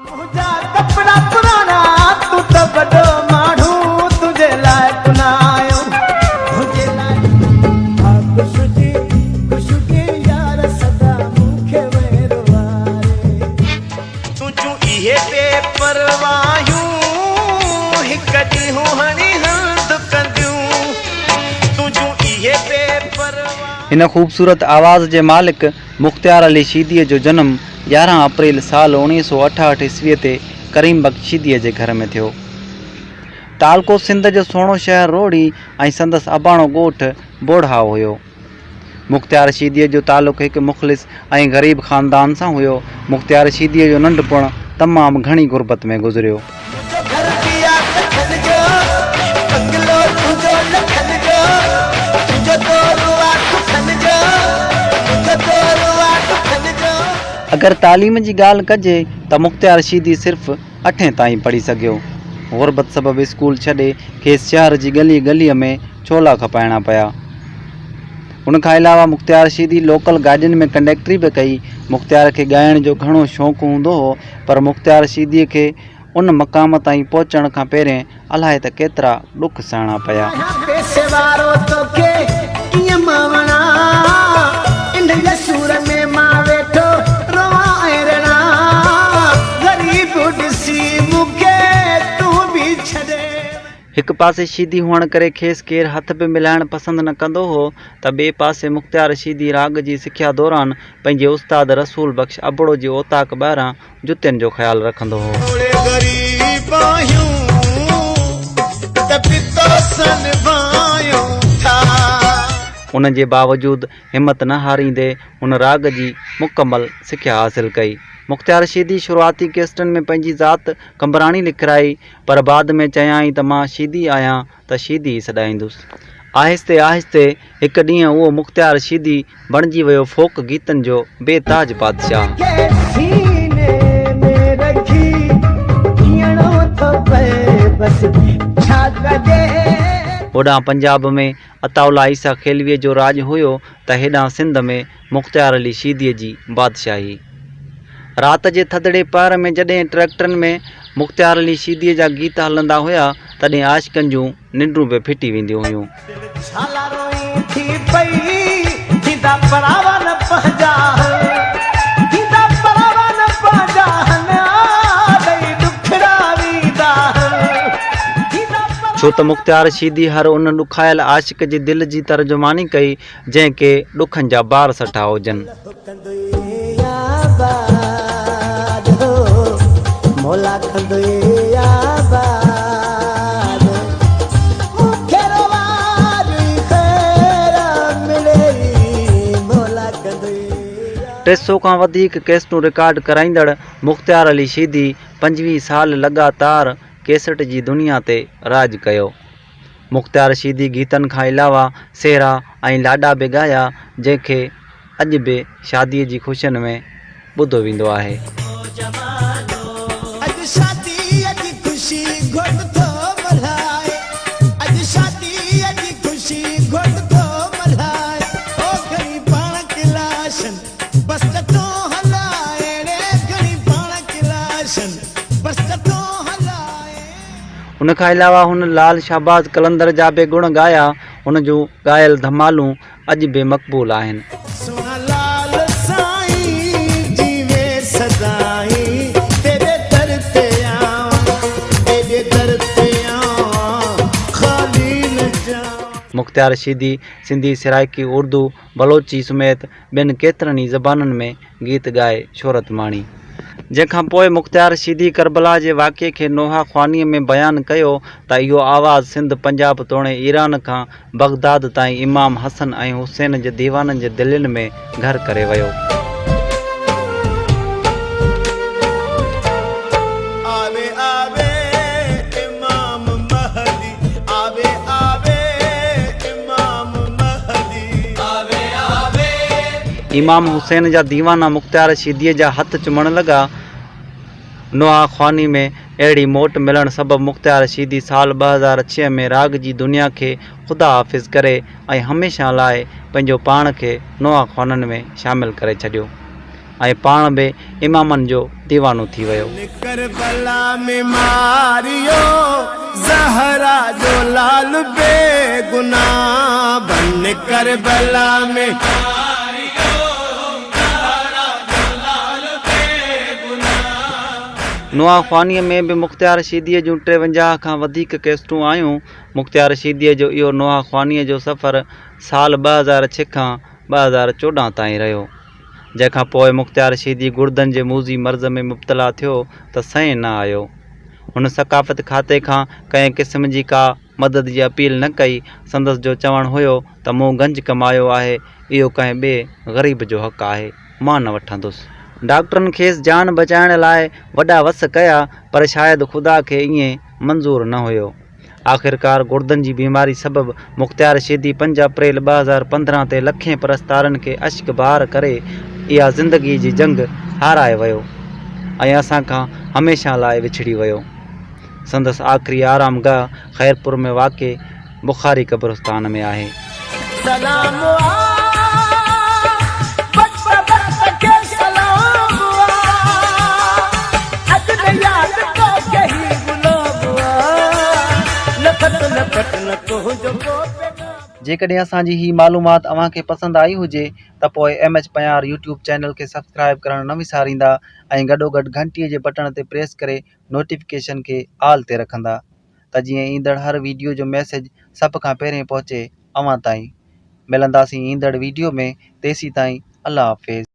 منهنجا ڪپڙا پراڻا تون ته وڏو ماڻهو تنهنجي لاء ڪنايو منهنجي لاء ها خوش هجي خوش هجي يار سدا مون کي وير واري. تنهنجون اهي بي پرواهيون هڪ ڏينهن هڻي هنڌ ڪنديون تنهنجون اهي بي پرواهيون. هن خوبصورت آواز جي مالڪ مختيار علي شيديء جو جنم 11 اپريل سال 1968 عيسويء تي ڪريم بخش شيديء جي گهر ۾ ٿيو. تعلقو سنڌ جو سهڻو شهر روهڙي ۽ سندس اباڻو ڳوٺ بوڙهائو هيو. مختيار شيديء جو تعلق هڪ مخلص ۽ غريب خاندان سان هيو. مختيار شيديء جو ننڍپڻ تمام گهڻي غربت ۾ گذريو. منهنجو گهر به آ ڪکن جو، بنگلو تنهنجو لکن جو، تنهنجو دورو آ ڏکن جو، تنهنجو دورو آ ڏکن جو. اگر تعليم جي ڳالهه ڪجي ته مختيار شيدي صرف اٺين تائين پڙهي سگهيو. غربت سبب اسڪول ڇڏي کيس شهر جي ڳلي ڳليء ۾ ڇولا کپائڻا پيا. ان کان علاوه مختيار شيدي لوڪل گاڏين ۾ ڪنڊيڪٽري به ڪئي. مختيار کي ڳائڻ جو گهڻو شوق هوندو هو پر مختيار شيديء کي ان مقام تائين پهچڻ کان پهرين الائي ته ڪيترا ڏک سهڻا پيا. آهيان پئسي وارو توکي ڪيئن مان وڻان انهيء سور ۾ مان ويٺو روئان ۽ رڙان غريب ڏسي مون کي تون به ڇڏي وئين. هڪ پاسي شيدي هئڻ ڪري کيس ڪير هٿ به ملائڻ پسند نه ڪندو هو ته ٻئي پاسي مختيار شيدي راڳ جي سکيا دوران پنهنجي استاد رسول بخش ابڙو جي اوطاق ٻاهران جتين جو خيال رکندو هو. توڙي غريب آهيون ته به توسان نڀايون ٿا. ان جي باوجود همت نه هاريندي هن راڳ جي مڪمل سکيا حاصل ڪئي. مختيار شيدي شروعاتي ڪيسٽن ۾ پنهنجي ذات قمبراڻي لکرائي پر بعد ۾ چيائين ته مان شيدي آهيان ته شيدي ئي سڏائيندس. آهستي آهستي هڪ ڏينهن اهو مختيار شيدي بڻجي ويو فوڪ گيتن جو بي تاج بادشاهه. هوڏانهن پنجاب ۾ عطاء الله عيسيٰ خيلويء جو راڄ هيو ته هيڏانهن سنڌ ۾ مختيار علي شيديء جي بادشاهي. رات جي ٿڌڙي پهر ۾ جڏهن ٽريڪٽرن ۾ مختيار علي شيديء جا گيت هلندا هيا، تڏهن عاشقن جون ننڊون به ڦٽي وينديون هيون. دل ڇالا روئي ٿي پئي، ٿيندا پراوا نه پنهنجا هن، ٿيندا پراوا نه پنهنجا هن، ڏئي ڏکڙا ويندا هن، ٿيندا پراوا. ڇو ته مختيار شيدي هر ان ڏکايل عاشق جي دل جي ترجماني ڪئي، جنهن کي ڏکن جا بار سٺا هجن. 300 کان وڌيڪ ڪيسٽون رڪارڊ ڪرائيندڙ مختيار علي شيدي 25 سال لڳاتار ڪيسٽ جي دنيا تي راڄ ڪيو. مختيار شيدي گيتن کان علاوه سهرا ۽ لاڏا به ڳايا جنهن کي اڄ به شاديء جي خوشين ۾ ٻڌو ويندو آهي. اڄ شاديء جي خوشي گهوٽ ٿو ملهائي اڄ شاديء جي خوشي گهوٽ ٿو ملهائي او کڻي پاڻ ڪلاشن بس چٿو هلائي ڙي کڻي پاڻ ڪلاشن بس چٿو هلائي. ان کان علاوه هن لعل شهباز قلندر جا به گڻ ڳايا، هن جون ڳايل ڌمالون اڄ به مقبول آهن. سهڻا لال سائين جيوي سدائين تيڏي در تي آوان تيڏي در تي آوان خالي نه جاوان. مختيار شيدي سنڌي، سرائيڪي، اردو، بلوچي سميت ٻين ڪيترن ئي زبانن ۾ گيت ڳائي شهرت ماڻي. جنهن کان پوء مختيار شيدي ڪربلا جي واقعي کي نوحه خوانيء ۾ بيان ڪيو ته اهو آواز سنڌ، پنجاب توڻي ايران کان بغداد تائين امام حسن ۽ حسين جي ديوانن جي دلين ۾ گهر ڪري ويو. آوي آوي امام مهدي آوي آوي امام مهدي. امام حسين جا ديوانا مختيار شيديء جا هٿ چمڻ لڳا. نوحه خواني ۾ اهڙي موٽ ملڻ سبب مختيار شيدي سال 2006 ۾ راڳ جي دنيا کي خدا حافظ ڪري ۽ هميشه لاء پنهنجو پاڻ کي نوحه خوانن ۾ شامل ڪري ڇڏيو. ۽ پاڻ به امامن جو ديوانو ٿي ويو. ڪربلا ۾ ماريو زهرا جو لال بي گناھ بن ڪربلا ۾. نوحه خوانيء ۾ به مختيار شيديء جون 53 کان وڌيڪ ڪيسٽون آيون. مختيار شيديء جو اهو نوحه خوانيء جو سفر سال 2006 کان 2014 تائين رهيو. جنهن کان پوء مختيار شيدي گڙدن جي موذي مرض ۾ مبتلا ٿيو ته سئين نه آيو. هن ثقافت کاتي کان ڪنهن قسم جي ڪا مدد جي اپيل نه ڪئي، سندس جو چوڻ هيو ته مون گنج ڪمايو آهي، اهو ڪنهن ٻئي غريب جو حق آهي، مان نه وٺندس. ڊاڪٽرن کيس جان بچائڻ لاء وڏا وس ڪيا، پر شايد خدا کي ائين منظور نه هيو. آخرڪار گڙدن جي بيماري سبب مختيار شيدي پنج اپريل 2015 تي لکين پرستارن کي اشڪبار ڪري اها زندگي جي جنگ هارائي ويو ۽ اسان کان هميشه لاء وڇڙي ويو. سندس آخري آرامگاهه خيرپور ۾ واقع بخاري قبرستان ۾ آهي. سلام آ وقت وقت کي سلام آ اڄ نه ياد توکي هي غلام آ نه خط نه پٽ نه تنهنجو ڪو پيغام. جيڪڏهن اسان جي هي معلومات اوهان کي پسند آئي هجي ته پوء M H Panyar YouTube channel کي سبسڪرائيب ڪرڻ نه وساريندا ۽ گڏوگڏ گهنٽي جي بٽڻ تي پريس ڪري نوٽيفڪيشن کي آل تي رکندا. ته جيئن ايندڙ هر ويڊيو جو ميسيج سڀ کان پهرين پهچي اوهان تائين. ملنداسين ايندڙ ويڊيو ۾ تيسيتائين الله حافظ.